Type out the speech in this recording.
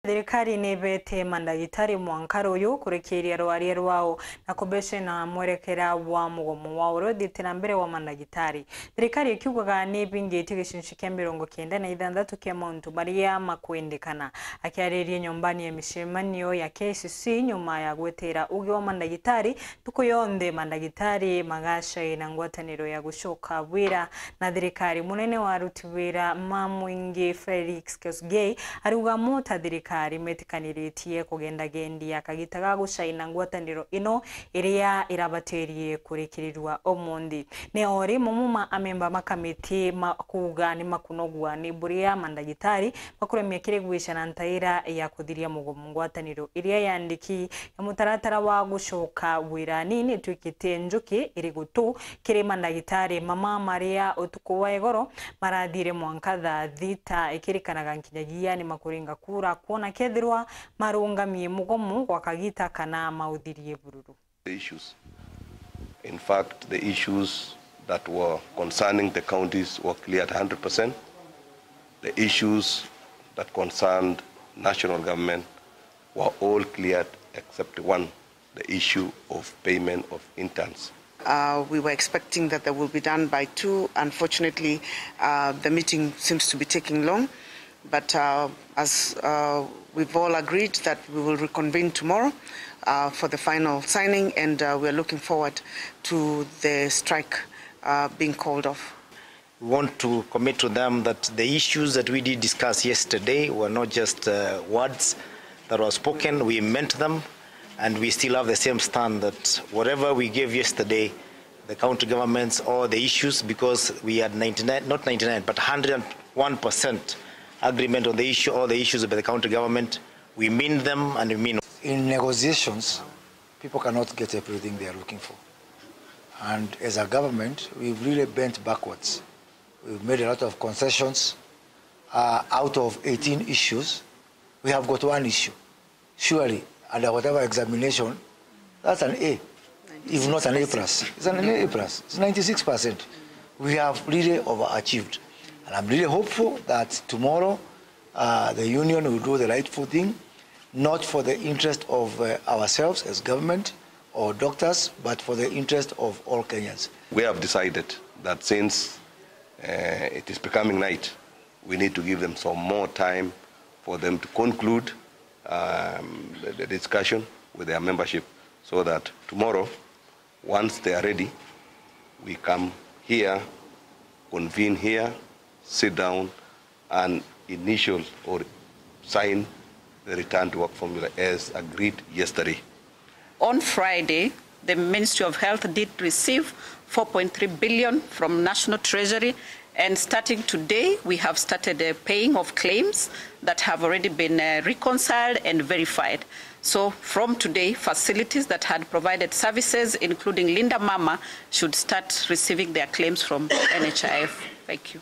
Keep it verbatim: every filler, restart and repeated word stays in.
Thirikari ni ibete mandagitari mwanka ruyu kurikiiria rwaria rwao na kubecena mwerekera wa mugomo wa uria uthiite na mbere wa mandagitari. Thirikari ikiugaga ni ibingitie gicunci kia mirongo kenda na ithanthatu kia mauntu maria makwendekana. Akiariria nyumbani ya micemanio ya K I C C nyuma ya gwetera ugi wa mandagitari, ntuku yonthe mandagitari magacaina ngwataniro ya gucoka wira na thirikari. Munene wa aruti wira ma mwingi Felix Kosgei ariuga mo ta thirikari metikaniritie kugendagendia kagita ga gucaina ngwataniro ino iria irabatirie kurikirirua umunthi. Ni o rimwe mo ma amemba ma kamiti ma kuuga ni makunogua ni buria mandagitari bakuremia kirigwica na ntaira ya kuthiria mugomo. Ngwataniro iria yandiki ya mutaratara wa gucoka wirani ni itwikite njuki iri gutu kiri mandagitari mama maria utuku wa igoro marathire mwanka thaa thita, ikirikanaga nkinyagia ni makuringa kura kwona kethirwa marungamie mugomo gwa kagita kana mauthirie bururu. The issues. In fact, the issues that were concerning the counties were cleared one hundred percent. The issues that concerned national government were all cleared except one, the issue of payment of interns. Uh, we were expecting that they will be done by two. Unfortunately, uh, the meeting seems to be taking long. But, uh, as, uh, we've all agreed that we will reconvene tomorrow, uh, for the final signing, and, uh, we are looking forward to the strike, uh, being called off. We want to commit to them that the issues that we did discuss yesterday were not just, uh, words that were spoken. We meant them, and we still have the same stand that whatever we gave yesterday, the county governments, all the issues, because we had ninety-nine, not ninety-nine, but one hundred and one percent agreement on the issue, all the issues with the county government. We mean them and we mean. In negotiations, people cannot get everything they are looking for. And as a government, we've really bent backwards. We've made a lot of concessions. Uh, out of eighteen issues, we have got one issue. Surely, under whatever examination, that's an A. If not an A plus, it's an A plus. It's ninety-six percent. We have really overachieved. And I'm really hopeful that tomorrow, uh, the union will do the rightful thing, not for the interest of, uh, ourselves as government or doctors, but for the interest of all Kenyans. We have decided that since, uh, it is becoming night, we need to give them some more time for them to conclude, um, the, the discussion with their membership, so that tomorrow, once they are ready, we come here, convene here, sit down, and initial or sign the return to work formula as agreed yesterday. On Friday, the Ministry of Health did receive four point three billion from National Treasury, and starting today, we have started, uh, paying of claims that have already been, uh, reconciled and verified. So from today, facilities that had provided services, including Linda Mama, should start receiving their claims from N H I F. Thank you.